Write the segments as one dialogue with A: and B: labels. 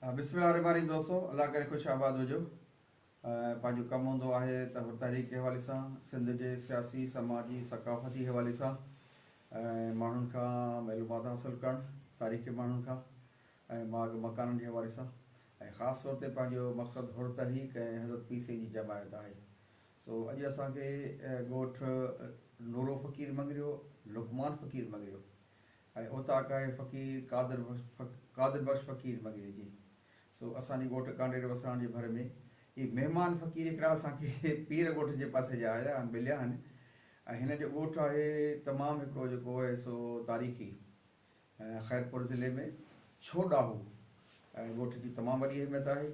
A: بسم الله الرحمن الرحيم دوستو الله ڪري خوش آباد هجو پنهنجو ڪم هوندو آهي ته حر تحريڪ جي حوالي سان سنڌ جي سياسي سماجي ثقافتي حوالي سان ۽ ماڻهن کان معلومات حاصل ڪرڻ تاريخي ماڻهن کان ۽ ماڳ مڪانن جي حوالي سان ۽ خاص طور تي پنهنجو مقصد حر تحريڪ ۽ حضرت پير سائين جي جماعت آهي سو اڄ اسان کي ڳوٺ نورو فقير مڱريو لقمان فقير مڱريو ۽ اوطاق آهي فقير قادر قادر بخش فقير مڱريي جي. سو اسان جي ڳوٺ ڪانڊيري وساڻ جي ڀر ۾ هي مهمان فقير هڪڙا اسان کي پير ڳوٺ جي پاسي جا آيا آهن مليا آهن ۽ هن جو ڳوٺ آهي تمام هڪڙو جيڪو آهي سو تاريخي خيرپور ضلعي ۾ ڇوڏاهو ۽ ڳوٺ جي تمام وڏي اهميت آهي.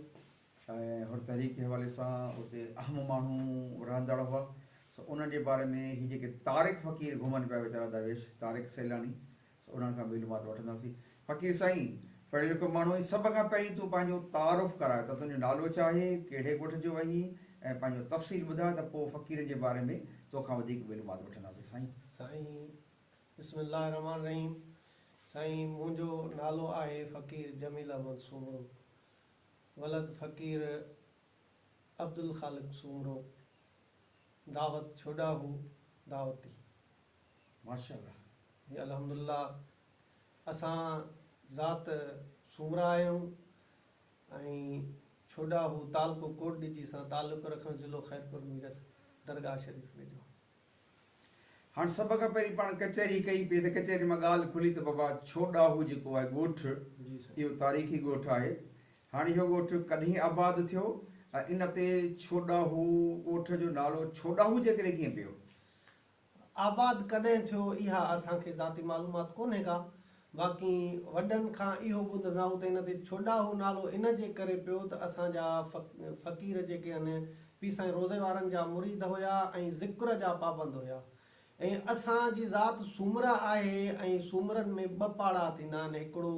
A: ۽ حر تحريڪ جي حوالي سان اتي اهم ماڻهو رهندڙ هئا سو انهن جي باري ۾ هي جيڪي طارق فقير گهمن پيا ويچارا درويش طارق سيلاني سو انهن کان معلومات وٺنداسين. فقير سائين پڙهيل لکيل ماڻهو آهين سڀ کان پهرين تون پنهنجو تعارف ڪراء ته تنهنجو نالو ڇا آهي ڪهڙي ڳوٺ جو آهين ۽ پنهنجو تفصيل ٻڌاء ته پوء فقيرن جي باري ۾ توکان وڌيڪ معلومات وٺنداسين سائين.
B: سائين بسم الله الرحمٰن الرحيم سائين منهنجو نالو آهي فقير جميل احمد سومرو ولد فقير عبدالخالق سومرو دعوت ڇوڏاهو دعوتي.
A: ماشاءالله.
B: جي الحمدلله اسان ذات سومرا آهيون ۽ ڇوڏاهو تعلقو ڪوٽڏجي سان تعلق رکڻ ضلعو خيرپور ميرس درگاهه شريف ويجهو.
A: هاڻ سڀ کان پهرين پاڻ ڪچهري ڪئي پئي ته ڪچهري مان ڳالهه کلي ته بابا ڇوڏاهو جيڪو آهي ڳوٺ اهو تاريخي ڳوٺ آهي هاڻ اهو ڳوٺ ڪڏهن آباد ٿيو ۽ ان تي ڇوڏاهو ڳوٺ جو نالو ڇوڏاهو جي ڪري ڪيئن پيو؟
B: آباد ڪڏهن ٿيو اها اسان کي ذاتي معلومات ڪونهي ڪا باقي وڏن کان اهو ٻڌندا آهيون ته ان تي ڇوڏاهو نالو ان جي ڪري پيو ته اسان جا فقير جيڪي آهن پير سائين روضي وارن جا مريد هيا ۽ ذڪر جا پابند هيا ۽ اسان جي ذات سومره آهي ۽ سومرن ۾ ٻه پاڙا ٿيندا آهن هڪڙو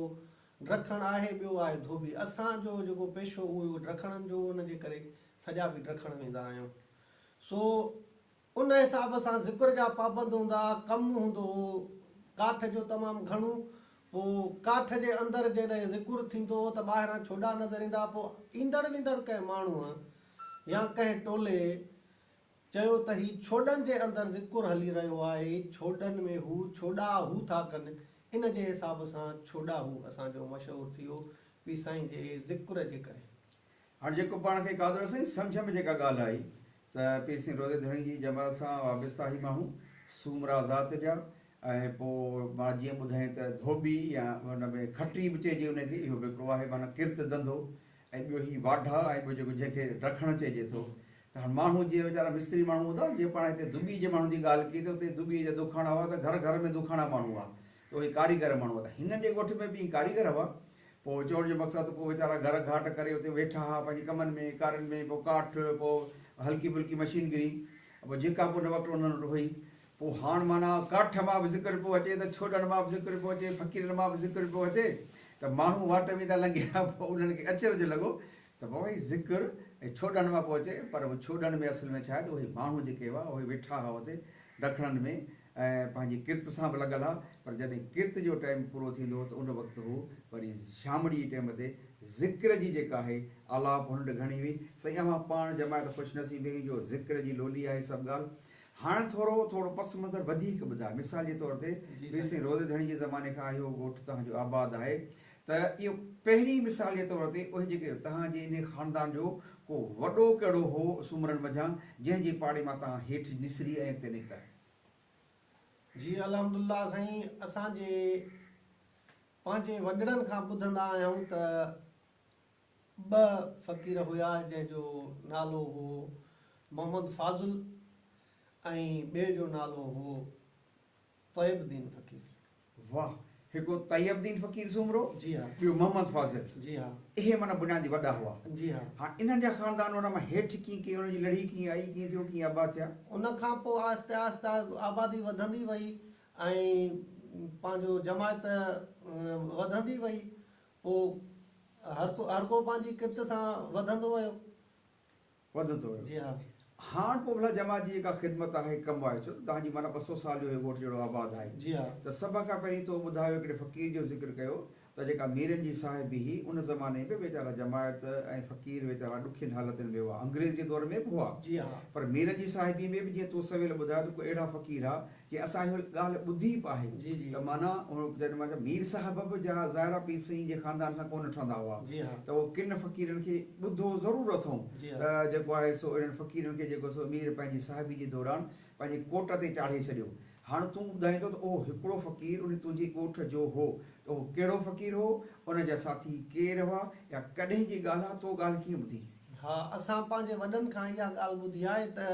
B: ڊرکڻ آهي ٻيو آهي ڌوٻي اسان جو جيڪو پيشو اهو ڊرکڻن جو ان جي ڪري سڄا به ڊرکڻ ويندا آهيون سو ان حساب سان ذڪر جا پابند هوندا ها، ڪم هوندو هو ڪاٺ جو تمام گهڻو، پوء ڪاٺ جي اندر جڏهن ذڪر ٿيندو هو ته ٻاهران ڇوڏا نظر ايندا ها، پوء ايندڙ ويندڙ ڪنهن ماڻهوء يا ڪنهن ٽولي چيو ته هي ڇوڏن جي اندر ذڪر هلي رهيو آهي، ڇوڏن ۾ هو ڇوڏا هو ٿا ڪن، ان جي حساب سان ڇوڏا هو اسان جو مشهور ٿي ويو پير سائين جي ذڪر جي ڪري.
A: هاڻ جيڪو پاڻ کي قادر سائين سمجهه ۾ جيڪا ڳالهه آئي ته پير سائين روضي ڌڻي جي جماعت سان وابسته هي ماڻهو سومرا ذات جا ۽ پوء معنيٰ جيئن ٻڌائين ته ڌوٻي يا ان ۾ کٽري به چئجي ان کي اهو به هڪڙو آهي معنيٰ ڪرت ڌنڌو ۽ ٻيو هي واڍا ۽ ٻيو جيڪو جنهن کي ڊکڻ چئجي ٿو ته هاڻ ماڻهو جيئن ويچارا مستري ماڻهو هوندا جيئن پاڻ هتي دٻي جي ماڻهن جي ڳالهه ڪئي ته اتي دٻي جا دکاڻا هئا ته گهر گهر ۾ دکاڻا ماڻهو هئا ته اهي ڪاريگر ماڻهو هئا ته هنن جي ڳوٺ ۾ به ڪاريگر هئا پوء چوڻ جو مقصد ته پوء ويچارا گهر گهاٽ ڪري اتي ويٺا ها پنهنجي ڪمن ۾ ڪارين ۾ پوء ڪاٺ پوء هلڪي ڦلڪي مشينگري پوء جيڪا به ان وقت انهن وٽ هئي پوء هاڻ معنيٰ ڪاٺ مان به ذڪر پيو اچي ته ڇوڏن مان به ذڪر پيو اچي فقيرن مان به ذڪر پيو اچي ته ماڻهو واٽ ويندا لنگهيا پوء انهن کي اچرج لڳو ته بابا هي ذڪر ۽ ڇوڏن مان پيو اچي پر اهو ڇوڏن ۾ اصل ۾ ڇا آهي ته اهي ماڻهو جيڪي هئا اهي ويٺا هئا اتي ڊکڻن ۾ ۽ پنهنجي ڪرت سان به لڳل هئا پر جڏهن ڪرت جو ٽائيم پورو ٿيندو هو ته ان وقت هو وري شام جي ٽائيم تي ذڪر جي جيڪا آهي آلاپ هنن وٽ گهڻي هئي. سائين اوهان پاڻ جماعت خوش نصيب آهيون جو ذڪر جي لولي آهي سڀ ڳالهه هاڻ ٿورو ٿورو پس منظر وڌيڪ ٻڌاء مثال جي طور تي پير سائين روضي ڌڻي جي زماني کان اهو ڳوٺ توهان جو آباد آهي ته اهو پهرين مثال جي طور تي اهي جيڪي توهان جي انهي خاندان جو ڪو وڏو ڪهڙو هو سومرن منجهان جنهن جي پاڙي مان توهان هيٺ نسري ۽ اڳتي نڪتا.
B: جي الحمدلله سائين اسان جي پنهنجي وڏڙن کان ٻڌندا آهيون ته ٻه فقير هيا جنهن جو نالو هو محمد فاضل ۽ ٻئي جو نالو هو طيب الدين فقير.
A: واه هڪ طيب الدين فقير سومرو
B: جي ها.
A: ٻيو محمد فاضل
B: جي ها.
A: اهي معنيٰ بنيادي وڏا هئا.
B: جي ها.
A: هاڻ انهن جا خاندان ان مان هيٺ ڪيئن ڪيئن انهن جي لڙهي ڪيئن آئي ڪيئن ٿيو ڪيئن آباد ٿيا.
B: ان کان پوء آهستي آهستي آبادي وڌندي وئي ۽ پنهنجو جماعت وڌندي وئي پوء هر ڪو هر ڪو پنهنجي ڪرت سان وڌندو ويو.
A: وڌندو ويو.
B: جي ها.
A: هاڻ پوء ڀلا جماعت جي جيڪا خدمت آهي ڪم آهي ڇو ته توهان جي معنيٰ 200 سال جو هي ڳوٺ جهڙو آباد آهي.
B: جي ها.
A: ته سڀ کان پهرين تو ٻڌايو هڪڙي فقير جو ذڪر ڪيو ته جيڪا ميرن جي صاحبي هئي ان زماني ۾ ويچارا جماعت ۽ فقير ويچارا ڏکين حالتن ۾ هئا انگريز جي دور ۾ به هئا
B: جي ها.
A: پر ميرن جي صاحبي ۾ به جيئن تو سويل ٻڌايو ته ڪو اهڙا فقير ها جي اسان اهو ڳالهه ٻڌي به آهي
B: جي جي.
A: ته معنيٰ جڏهن معنيٰ مير صاحب به جا ظاهر آهي پير سائين جي خاندان سان ڪونه ٺهندا هئا
B: جي ها.
A: ته اهو ڪن فقيرن کي ٻڌو ضرور اٿئون
B: جي ها.
A: ته جيڪو آهي سو اهڙن فقيرن کي جيڪو سو مير پنهنجي صاحبي جي دوران پنهنجي ڪوٽ تي چاڙهي ڇڏيو. هاڻ تون ٻڌائين ٿو ته اهو هڪڙو فقير ان تنهنجي ڳوٺ جو هو ته اهو ڪهڙو فقير هو، ان جا ساٿي ڪير هئا يا ڪڏهن جي ڳالهه آ، تو ڳالهه ڪيئن ٻڌي؟
B: ها اسان پنهنجي وڏن کان اها ڳالهه ٻڌي آهي ته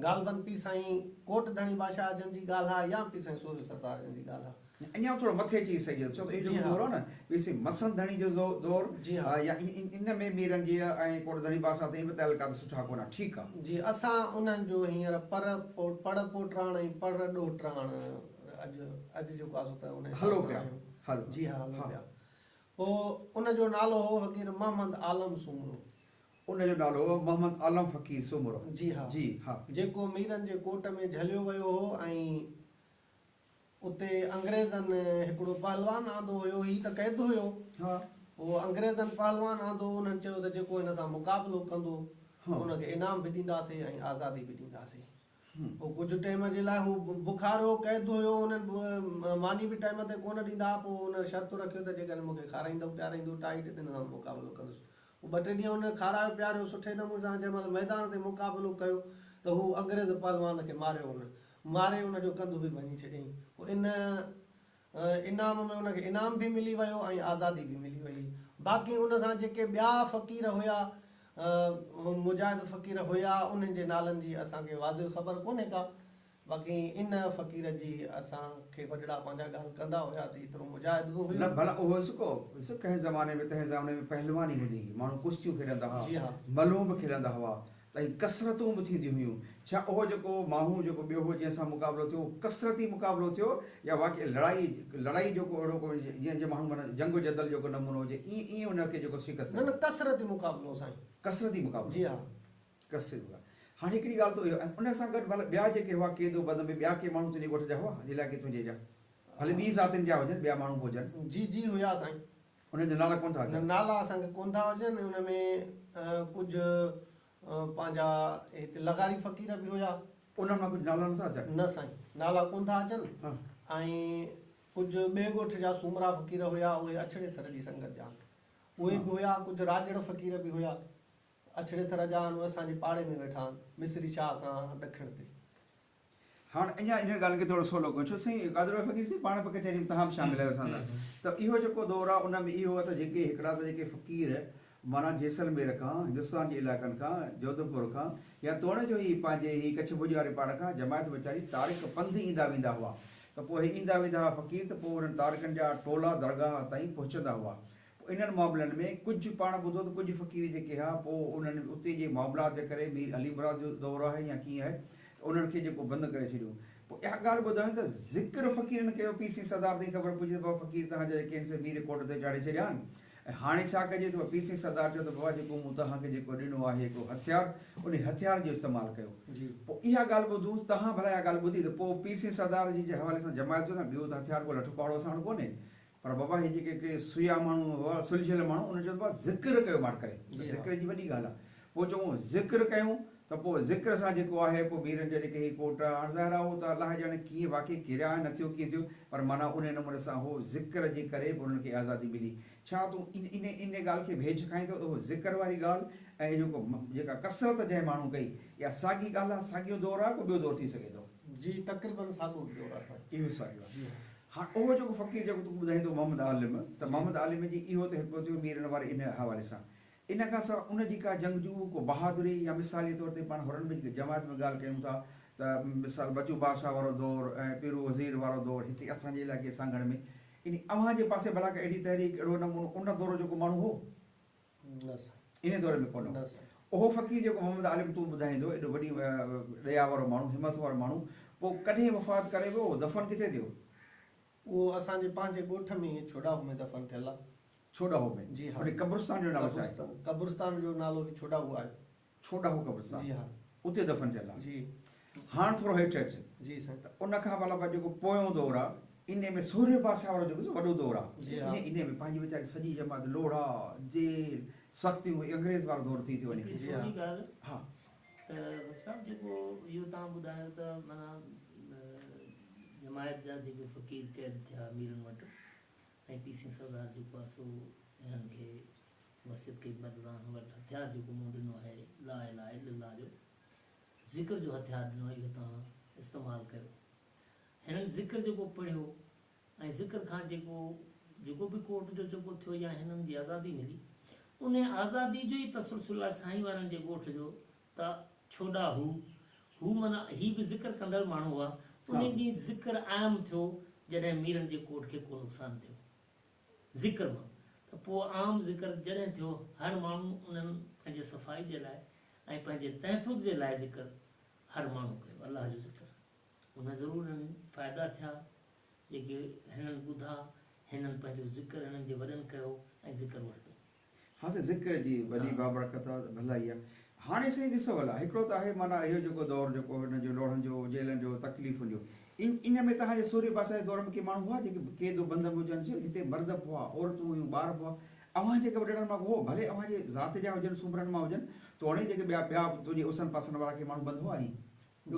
B: غالباً پير سائين ڪوٽ ڌڻي بادشاهه جن جي ڳالهه آهي يا پير سائين سورهيه سردار جن جي ڳالهه آهي.
A: اڃا به ٿورو مٿي اچي سگهجي ٿو ڇو ته اهو
B: جي
A: جيڪو
B: ها.
A: دور هو نه پير سائين مسند ڌڻي جو دور
B: جي ها.
A: يا ان ۾ ميرن جي ۽ ڪوٽ ڌڻي بادشاهه تائين به تعلقات سٺا ڪونه ها ٺيڪ آ.
B: جي اسان انهن جو هينئر پر پڙ پوٽراڻ ۽ پڙ ڏوهٽراڻ اڄ اڄ جيڪو آ سو ته ان حساب
A: هلو
B: سان
A: پيا
B: آهيون.
A: هلو
B: جي ها هلو
A: ها.
B: پيا. پوء ان جو نالو هو فقير محمد عالم سومرو.
A: ان جو نالو هو محمد عالم فقير سومرو.
B: جي ها.
A: جي ها.
B: جيڪو ميرن جي ڪوٽ ۾ جهليو ويو هو ۽ اتي انگريزن هڪڙو پهلوان آندو هيو، هي ته قيد هيو.
A: ها.
B: پوء انگريزن پهلوان آندو، انهن چيو ته جيڪو هن سان مقابلو ڪندو، ان کي انعام به ڏينداسين ۽ آزادي به ڏينداسين. پوء ڪجهه ٽيم جي لاء هو بخارو قيد هيو، انهن ماني به ٽيم تي ڪونه ڏيندا ها، پوء ان شرط رکيو ته جيڪڏهن مون کي کارائيندؤ پياريندؤ ٽائيٽ ته هن سان مقابلو ڪندس. پوء ٻه ٽي ڏينهن هن کارايو پياريو سٺي نموني سان، جنهن مهل ميدان تي مقابلو ڪيو ته هو انگريز پهلوان کي ماريو هن ماري ان جو ڪنڌ به ڀڃي ڇڏيائين. پوء ان انعام ۾ ان کي انعام به ملي ويو ۽ آزادي به ملي وئي. باقي ان سان جيڪي ٻيا فقير هيا، مجاهد فقير هيا، انهن جي نالن جي اسان کي واضح خبر ڪونهي ڪا. باقي ان فقير جي اسان کي وڏڙا پنهنجا ڳالهه ڪندا هيا ته ايترو مجاهد به هيو.
A: نه ڀلا اهو ڏس ڪو ڏس ڪنهن زماني ۾ تنهن زماني ۾ پهلواني هوندي هئي، ماڻهو ڪشتيون کيڏندا هئا،
B: جي ها.
A: ملهون به کيڏندا هئا. ته ۽ ڪسرتون به ٿينديون هيون. ڇا اهو جيڪو ماڻهو جيڪو ٻيو هو جنهن سان مقابلو ٿيو اهو ڪسرتي مقابلو ٿيو يا واقعي لڙائي لڙائي جو ڪو اهڙو ڪو جيئن جيئن ماڻهو معنيٰ جنگ و جدل جو ڪو نمونو هجي ائين ائين ان کي جيڪو شڪست
B: نه نه ڪسرتي مقابلو هو سائين.
A: ڪسرتي مقابلو.
B: جي ها.
A: ڪسرتي مقابلو. هاڻي هڪڙي ڳالهه ته اهو ۽ ان سان گڏ ڀلا ٻيا جيڪي هئا قيد و بند ۾ ٻيا ڪي ماڻهو تنهنجي ڳوٺ جا هئا علائقي تنهنجي جا ڀلي ٻي ذاتين جا هجن ٻيا ماڻهو به هجن.
B: جي جي هيا سائين.
A: انهن جا نالا ڪونه ٿا اچن.
B: نه نالا اسان کي ڪونه ٿا اچن ان ۾ ڪجهه پنهنجا هتي لغاري فقير به هيا.
A: انهن مان ڪجهه نالا نٿا اچن.
B: نه سائين نالا ڪونه ٿا اچن ۽ ڪجهه ٻئي ڳوٺ جا سومرا فقير هيا اهي اڇڙي ٿر جي سنگت جا آهن اهي به هيا ڪجهه راڄڙ فقير به هيا اڇڙي ٿر جا آهن اهي اسان جي پاڙي ۾ ويٺا آهن مصري شاهه کان ڏکڻ تي.
A: هاڻ اڃا انهن ڳالهين کي ٿورو سولو ڪيون ڇو سائين قادر ڀائي فقير سائين پاڻ به ڪچهري ۾ توهان به شامل آهيو اسان سان ته اهو جيڪو دور آهي ان ۾ اهو آهي ته جيڪي هڪڙا ته جيڪي فقير معنيٰ جيسلمير کان هندستان جي علائقن کان جوڌپور کان يا توڻي جو هي پنهنجي هي ڪڇ ڀڄ واري پاڙ کان جماعت ويچاري تارڪ پنڌ ايندا ويندا هئا ته پوء هي ايندا ويندا هئا فقير ته پوء انهن تارڪن جا ٽولا درگاهه تائين پهچندا هئا پوء انهن معاملن ۾ ڪجهه پاڻ ٻڌو ته ڪجهه فقير جيڪي ها پوء انهن اتي جي معاملات جي ڪري مير علي مراد جو دور آهي يا ڪيئن آهي ته انهن کي جيڪو بند ڪري ڇڏيو پوء اها ڳالهه ٻڌايون ته ذڪر فقيرن ڪيو پير سين سردار تائين خبر پڄي ته بابا فقير توهان جا جيڪي آهن سي مير ڪوٽ تي چاڙهي ڇڏيا آهن ۽ هاڻي ڇا ڪجي ته پير سين سردار چيو ته بابا جيڪو مون توهان کي جيڪو ڏنو آهي هڪڙو هٿيار انهي هٿيار جو استعمال ڪيو پوء اها ڳالهه ٻڌون توهان ڀلا اها ڳالهه ٻڌي ته پوء پير سين سردار جي حوالي سان جماعت چيو ته ٻيو ته هٿيار ڪو لٺ ڪهاڙو اسان وٽ ڪونهي پر بابا هي جيڪي ڪي سويا ماڻهو هئا سلجهيل ماڻهو انهن چيو ته بابا ذڪر ڪيو ماٺ ڪري ته ذڪر جي وڏي ڳالهه آهي پوء چئون ذڪر ڪيون ته پوء ذڪر سان جيڪو آهي پوء ميرن جا جيڪي هي ڪوٽ هاڻ ظاهر آهي اهو ته الله ڄاڻي ڪيئن واقعي ڪريا نه ٿيو ڪيئن ٿيو پر معنيٰ انهي نموني سان هو ذڪر جي ڪري به انهن کي آزادي ملي ڇا تون ان ان ان ڳالهه کي ڀيڄ کائين ٿو ته اهو ذڪر واري ڳالهه ۽ جيڪو جيڪا ڪسرت جنهن ماڻهو ڪئي اها ساڳي ڳالهه آهي ساڳيو دور آهي ڪو ٻيو دور ٿي سگهي ٿو؟
B: جي تقريبن ساڳيو دور آهي سائين.
A: اهو ساڳيو آهي. هاڻ اهو جيڪو فقير جيڪو تون ٻڌائين ٿو محمد عالم ته محمد عالم جي اهو ته هڪڙو ٿيو ميرن واري ان حوالي سان ان کان سواء ان جي ڪا جنگجو ڪو بهادري يا مثالي طور تي پاڻ حرن ۾ جيڪي جماعت ۾ ڳالهه ڪيون ٿا ته مثال بچو بادشاهه وارو دور ۽ پيرو وزير وارو دور هتي اسان جي علائقي سانگهڙ ۾ يعني اوهان جي پاسي ڀلا ڪا اهڙي تحريڪ اهڙو نمونو ان دور جو ڪو ماڻهو هو؟
B: نه سائين.
A: انهي دور ۾ ڪونه هو.
B: نه سائين.
A: اهو فقير جيڪو محمد عالم تون ٻڌائيندو ايڏو وڏي ڏيا وارو ماڻهو همٿ وارو ماڻهو پوء ڪڏهن وفات ڪري ويو اهو دفن ڪٿي ٿيو؟
B: اهو اسان جي پنهنجي ڳوٺ ۾ ڇوڏاهو ۾ دفن ٿيل آهي.
A: ڇوڏاهو ۾؟
B: جي ها.
A: انهي قبرستان جو نالو ڇا آهي؟
B: قبرستان جو نالو به ڇوڏاهو آهي.
A: ڇوڏاهو قبرستان.
B: جي ها.
A: اتي دفن ٿيل آهي.
B: جي.
A: هاڻ ٿورو هيٺ اچ.
B: جي سائين.
A: ته ان کان علاوه جيڪو پويون دور آهي. انهي ۾ سورهيه بادشاهه وارو جيڪو سو وڏو دور آ انهي انهي ۾ پنهنجي ويچاري سڄي جماعت لوڙها جيل سختيون هي انگريز وارو دور ٿي ٿيو وڃي.
C: هڪڙي ٿوري ڳالهه
A: ها.
C: ته بخش صاحب جيڪو اهو توهان ٻڌايو ته معنيٰ جماعت جا جيڪي فقير قيد ٿيا ميرن وٽ ۽ پي سي سردار جيڪو آ سو هنن کي وصيت ڪئي ته توهان وٽ هٿيار جيڪو مون ڏنو آهي لا اله الا الله جو ذڪر جو هٿيار ڏنو آهي اهو توهان استعمال ڪيو. هنن ذڪر جيڪو پڙهيو ۽ ذڪر کان جيڪو جيڪو به ڪورٽ جو جيڪو ٿيو يا هنن جي آزادي ملي انهي آزادي جو ئي تسلسل آهي سائين وارن جي ڳوٺ جو ته ڇوڏا هو هو معنيٰ هي به ذڪر ڪندڙ ماڻهو هئا انهي ڏينهن ذڪر عام ٿيو جڏهن ميرن جي ڪورٽ کي ڪو نقصان ٿيو ذڪر مان ته پوء عام ذڪر جڏهن ٿيو هر ماڻهو انهن پنهنجي صفائي جي لاء ۽ پنهنجي تحفظ جي لاء ذڪر هر ماڻهو ڪيو الله جو ذڪر ان ۾ ضرور انهن فائدا ٿيا، جيڪي هنن ٻڌا، هنن پنهنجو ذڪر هنن جي وڏن ڪيو ۽ ذڪر ورتو.
A: ها سائين ذڪر جي وڏي بابرڪت آ ڀلائي آ. هاڻي سائين ڏسو ڀلا هڪڙو ته آهي معنيٰ اهو جيڪو دور جيڪو هن جو لوڙهن جو جيلن جو تڪليفن جو ان ان ۾ توهان جي سورهيه بادشاهه جي دور ۾ ڪي ماڻهو هئا جيڪي قيد و بند ۾ هجن چي هتي مرد به هئا عورتون هيون ٻار به هئا اوهان جيڪي وڏڙن مان هو ڀلي اوهان جي ذات جا هجن سومرن مان هجن توڻي جيڪي ٻيا ٻيا تنهنجي اوسن پاسن وارا ڪي ماڻهو بند هئا ۽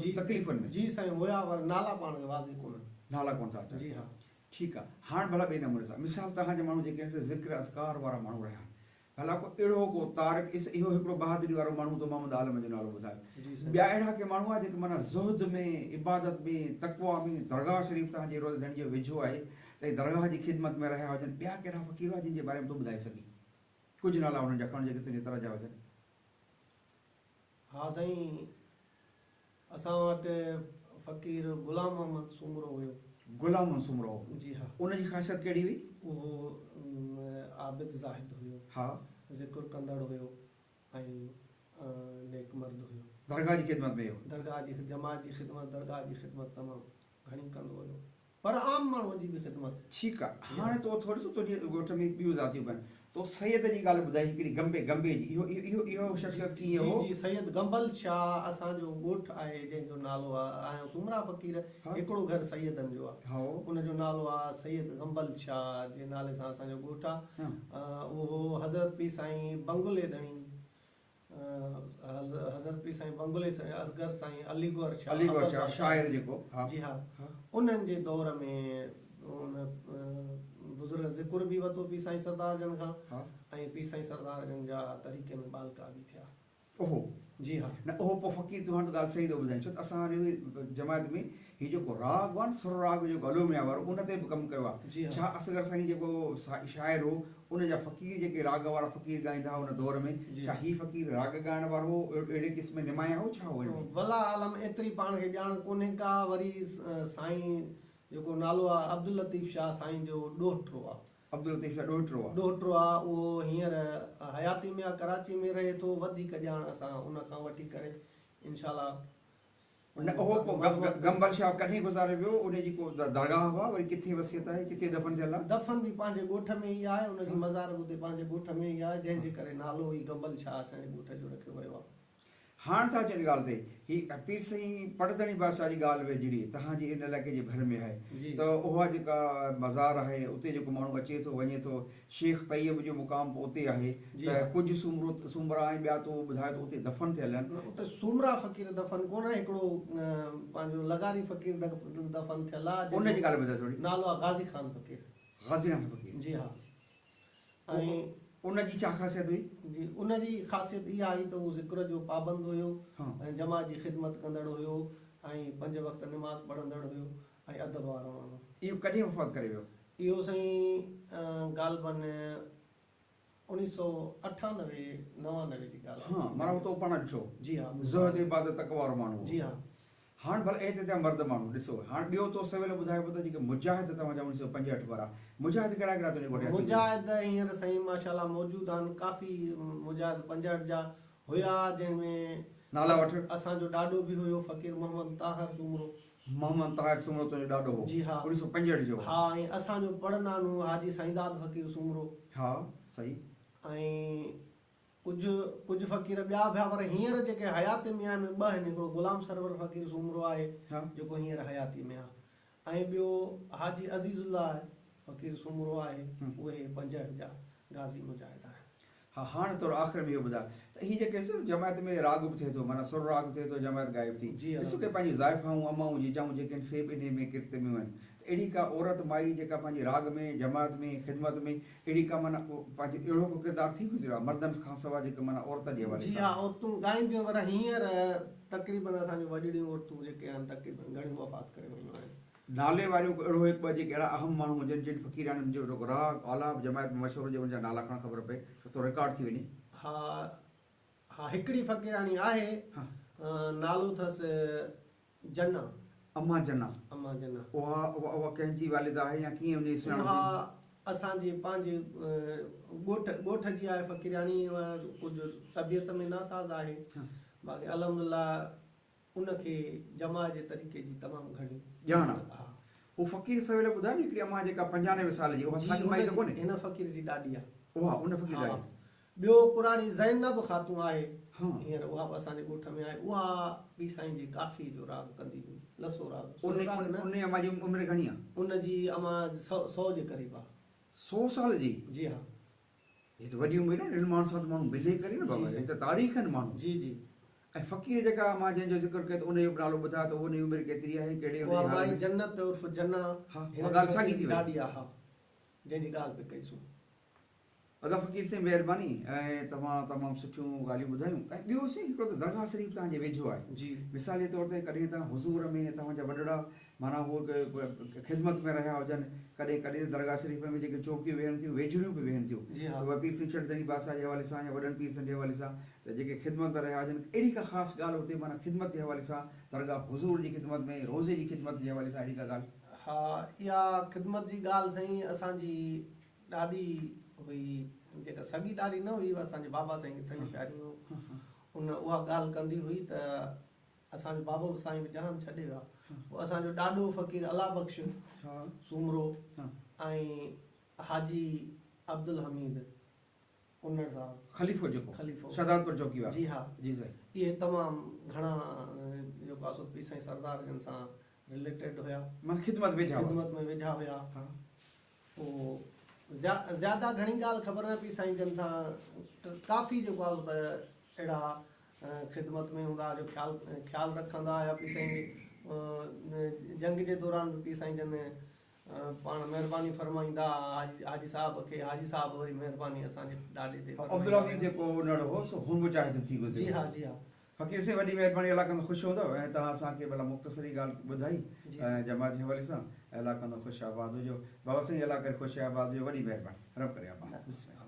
B: جي
A: تڪليفن ۾.
B: جي سائين هيا پر نالا پاڻ کي واضح ڪونهن.
A: نالا ڪونه ٿا اچن.
B: جي ها.
A: ٺيڪ آ هاڻ ڀلا ٻئي نموني سان مثال توهان جا ماڻهو جيڪي آهن سي ذڪر اذڪار وارا ماڻهو رهيا آهن ڀلا ڪو اهڙو ڪو تارڪ اس اهو هڪڙو بهادري وارو ماڻهو تو محمد عالم جو نالو ٻڌايو
B: جي سائين.
A: ٻيا اهڙا ڪي ماڻهو آهن جيڪي معنيٰ زهد ۾ عبادت ۾ تقويٰ ۾ درگاهه شريف توهان جي روز ڌڻي جو ويجهو آهي ته اهي درگاهه جي خدمت ۾ رهيا هجن ٻيا ڪهڙا فقير هئا جن جي باري ۾ تون ٻڌائي سگهين ڪجهه نالا انهن جا کڻ جيڪي تنهنجي طرح جا هجن.
B: ها سائين اسان وٽ فقير غلام محمد سومرو هيو.
A: غلام محمد سومرو هو.
B: جي ها.
A: ان جي خاصيت ڪهڙي هئي؟
B: اهو عابد زاهد هيو.
A: ها.
B: ذڪر ڪندڙ هيو ۽ نيڪ مرد هيو.
A: درگاهه جي خدمت ۾ هيو.
B: درگاهه جي جماعت جي خدمت درگاهه جي خدمت تمام گهڻي ڪندو هيو. پر عام ماڻهوء جي به خدمت.
A: ٺيڪ آ هاڻي تو ٿوري سو تنهنجي ڳوٺ ۾ ٻيون ذاتيون به آهن تو سيد جي ڳالهه ٻڌائي هڪڙي گنبي گنبي جي اهو اهو اهو شخصيت ڪيئن
B: جي
A: هو.
B: جي سيد گنبل شاهه اسان جو ڳوٺ آهي جنهن جو نالو آ آهيان سومرا فقير هڪڙو گهر سيدن جو آ ان جو نالو آ سيد گنبل شاهه جي نالي سان اسان جو ڳوٺ آ اهو حضرت پير سائين بنگلي ڌڻي حضرت پير سائين بنگلي سائين اصغر سائين علي گوهر شاهه
A: علي گوهر شاهه شاعر جيڪو
B: ها جي ها انهن جي دور ۾ ان بزرگ ذڪر به ورتو پير سائين سردار جن کان ۽ پير سائين سردار جن جا طريقي ۾ ٻالڪا به ٿيا.
A: اهو
B: جي ها.
A: نه اهو پوء فقير تون هاڻ ته ڳالهه صحيح ٿو ٻڌائين ڇو ته اسان واري جماعت ۾ هي جيڪو راڳ آهي نه سر راڳ جيڪو الوميا وارو ان تي به ڪم ڪيو آهي ڇا اصغر سائين جيڪو شاعر هو ان جا فقير جيڪي راڳ وارا فقير ڳائيندا هئا ان دور ۾ ڇا هي فقير راڳ ڳائڻ وارو هو اهڙي قسم نمايان هو ڇا هو هن ۾.
B: والله عالم ايتري پاڻ کي ڄاڻ ڪونهي ڪا وري سائين جيڪو نالو آ عبداللطيف شاهه سائين جو ڏوهٽو آ.
A: عبداللطيف شاهه ڏوهٽو آ.
B: ڏوهٽو آ اهو هينئر حياتي ۾ آ ڪراچي ۾ رهي ٿو وڌيڪ ڄاڻ اسان ان کان وٺي ڪري انشاء الله.
A: نه اهو پوء گنبل شاهه ڪڏهن گذاري ويو، ان جي ڪو درگاهه هئا، وري ڪٿي وصيت آهي، ڪٿي دفن ٿيل آهي؟
B: دفن به پنهنجي ڳوٺ ۾ ئي آهي، ان جي مزار به اتي پنهنجي ڳوٺ ۾ ئي آهي، جنهن جي ڪري نالو ئي گنبل شاهه اسان جي ڳوٺ جو رکيو ويو آهي.
A: هاڻ ٿا اچون ان ڳالهه تي، هي پير سائين پڙڌڻي بادشاهه جي ڳالهه ويجهڙي توهان جي ان علائقي جي ڀر ۾ آهي ته اها جيڪا مزار آهي اتي جيڪو ماڻهو اچي ٿو وڃي ٿو شيخ طيب جو مقام به اتي آهي ته ڪجهه سومرو سومرا ۽ ٻيا تو ٻڌايو ته اتي دفن ٿيل آهن.
B: اتي سومرا فقير دفن ڪونه آهن هڪڙو پنهنجو لغاري فقير دفن ٿيل آهي
A: ان جي ڳالهه ٻڌاء ٿوري.
B: نالو آهي غازي خان فقير.
A: غازي خان فقير.
B: جي ها ۽
A: ان جي ڇا خاصيت هئي؟
B: جي ان جي خاصيت اها هئي ته هو ذڪر جو پابند هيو ۽ جماعت جي خدمت ڪندڙ هيو ۽ پنج وقت نماز پڙهندڙ هيو ۽ ادب وارو ماڻهو.
A: اهو ڪڏهن وفات ڪري ويو؟
B: اهو سائين غالباً اوڻيهه سؤ اٺانوي نوانوي جي ڳالهه آهي.
A: ها معنيٰ هو تو پاڻ ڏٺو.
B: جي ها.
A: زهد عبادت تقويٰ وارو ماڻهو هو.
B: جي ها.
A: هاڻ ڀلا اهي ته ٿيا مرد ماڻهو ڏسو هاڻ ٻيو تو سويل ٻڌايو پيو ته جيڪي مجاهد توهان جا اوڻيهه سؤ پنجهٺ وارا مجاهد ڪهڙا ڪهڙا تنهنجي ڳوٺ جا ٿي گذريا؟
B: مجاهد هينئر سائين ماشاءالله موجود آهن ڪافي مجاهد پنجهٺ جا هيا جنهن ۾
A: نالا وٺ.
B: اسان جو ڏاڏو به هيو فقير محمد طاهر سومرو.
A: محمد طاهر سومرو تنهنجو ڏاڏو هو.
B: جي ها.
A: 1965 جو.
B: ها ۽ اسان جو پڙ نانو حاجي سائينداد فقير سومرو.
A: ها صحيح.
B: ۽ ڪجهه ڪجهه فقير ٻيا به ها پر هينئر جيڪي حياتي ۾ آهن ٻه آهن هڪڙو غلام سرور فقير سومرو آهي جيڪو هينئر حياتي ۾ آهي. ۽ ٻيو حاجي عزيز الله فقير سومرو آهي اهي پنجهڙ جا غازي مجاهد آهن.
A: ها هاڻ ٿورو آخر ۾ اهو ٻڌاء ته هي جيڪي سو جماعت ۾ راڳ به ٿئي ٿو معنيٰ سر راڳ ٿئي ٿو جماعت ڳائي به ٿي
B: جي
A: ڏسو ڪي پنهنجون زائفائون امائون جيجائون جيڪي آهن سي به انهي ۾ ڪرت ۾ آهن ته اهڙي ڪا عورت مائي جيڪا پنهنجي راڳ ۾ جماعت ۾ خدمت ۾ اهڙي ڪا معنيٰ پنهنجو اهڙو ڪو ڪردار ٿي گذريو آهي مردن کان سواء جيڪي معنيٰ عورتن جي حوالي
B: جي
A: سان.
B: ها عورتون ڳائينديون پر هينئر تقريبن اسان جون وڏڙيون عورتون جيڪي آهن تقريبن گهڻيون وفات ڪري ويون آهن.
A: نالي واريون ڪو اهڙو هڪ ٻه جيڪي اهڙا اهم ماڻهو هجن جن فقيراڻين جو رڳو راڳ آلاپ جماعت ۾ مشهور هجي ان جا نالا کڻ خبر پئي ته ٿورو رڪارڊ ٿي وڃي.
B: ها ها هڪڙي فقيراڻي آهي نالو اٿس جنا.
A: امان جنا.
B: امان جنا.
A: اها اها ڪنهن جي والده آهي يا ڪيئن ان جي سڃاڻپ ٿي؟
B: اها اسان جي پنهنجي ڳوٺ ڳوٺ جي آهي فقيراڻي اها ڪجهه طبيعت ۾ ناساز آهي باقي الحمدلله ان کي جماع جي طريقي جي تمام گهڻي
A: ڄاڻ آ. هو فقير سويل ٻڌايو نه هڪڙي امان جيڪا 95 سال جي اها ساڳي مائي ته ڪونهي.
B: هن فقير جي ڏاڏي آ.
A: اها ان فقير ڏاڏي.
B: ها ٻيو ڪراڙي زينب خاتون آهي هينئر اها به اسان جي ڳوٺ ۾ آهي اها پير سائين جي ڪافي جو راڳ ڪندي هئي لسو راڳ سولو راڳ نه.
A: ان امان جي عمر گهڻي آ؟
B: ان جي امان سو جي قريب آ.
A: سو سال جي؟
B: جي ها.
A: هي ته وڏي عمر آ نه اهڙن ماڻهن سان ته ماڻهو ملي ڪري نه بابا هي ته تاريخ آهن ماڻهو.
B: جي جي.
A: ۽ فقير جيڪا مان جنهن جو ذڪر ڪيو ته ان جو به نالو ٻڌاء ته ان جي عمر ڪيتري آهي ڪهڙي ان جي
B: اها
A: حال
B: مائي
A: ۾.
B: جنت عرف جنا
A: ها
B: هن
A: اها ڳالهه ساڳي
B: فقير
A: ٿي
B: جي
A: وئي.
B: ڏاڏي آ ها جنهن جي ڳالهه پئي ڪئي سون.
A: ادا فقير سائين مهرباني ۽ توهان تمام سٺيون ڳالهيون ٻڌايون ۽ ٻيو سائين هڪڙو ته درگاهه شريف توهان جي ويجهو آهي
B: جي.
A: مثال جي طور تي ڪڏهن توهان حضور ۾ توهان جا وڏڙا معنيٰ هو خدمت ۾ رهيا هجن، ڪڏهن ڪڏهن ته درگاهه شريف ۾ جيڪي چوڪيون ويهن ٿيون، ويجهڙيون به ويهن ٿيون ته اهي پير سائين ڇٽ ڌڻي بادشاهه جي حوالي سان يا وڏن پير سائين جي حوالي سان ته جيڪي خدمت ۾ رهيا هجن، اهڙي ڪا خاص ڳالهه اتي معنيٰ خدمت جي حوالي سان درگاهه حضور جي خدمت ۾ روضي جي خدمت جي حوالي سان اهڙي ڪا ڳالهه؟
B: ها اها خدمت جي ڳالهه سائين اسان جي ڏاڏي هئي جيڪا سڳي ڏاڏي نه هئي اسان جي بابا سائين کي ٿڃ پياريندو هو ان اها ڳالهه ڪندي هئي ته اسان جو بابو به سائين به جهان ڇڏي ويا. پوء اسان جو ڏاڏو فقير الله بخش سومرو ۽ حاجي عبدالحميد انڙ صاحب
A: خليفو جيڪو
B: خليفو
A: شهدادپور چوڪي وارو
B: جي ها
A: جي سائين
B: اهي تمام گهڻا جيڪو آ سو پير سائين سردار جن سان رليٽيڊ هيا
A: معنيٰ خدمت ويجها هئا
B: خدمت ۾ ويجها هيا پوء زياده گهڻي ڳالهه خبر نه پئي سائين جن سان ڪافي جيڪو آ سو ته اهڙا خدمت ۾ هوندا جو خيال خيال رکندا هيا پير سائين جنگ جي دوران به پير سائين جن پاڻ مهرباني فرمائيندا حاجي صاحب کي حاجي صاحب وري مهرباني اسان جي ڏاڏي تي فرمائيندا
A: عبدالحميد جيڪو انڙ هو سو هن مجاهد ٿي گذريو
B: جي ها جي ها
A: فقير سائين وڏي مهرباني الله ڪندو خوش هوندؤ ۽ توهان اسان کي ڀلا مختصر هي ڳالهه ٻڌائي جماعت جي حوالي سان الله ڪندو خوش آباد هجو بابا سائين الله ڪري خوش آباد هجو وڏي مهرباني رب ڪري آباد بسم الله.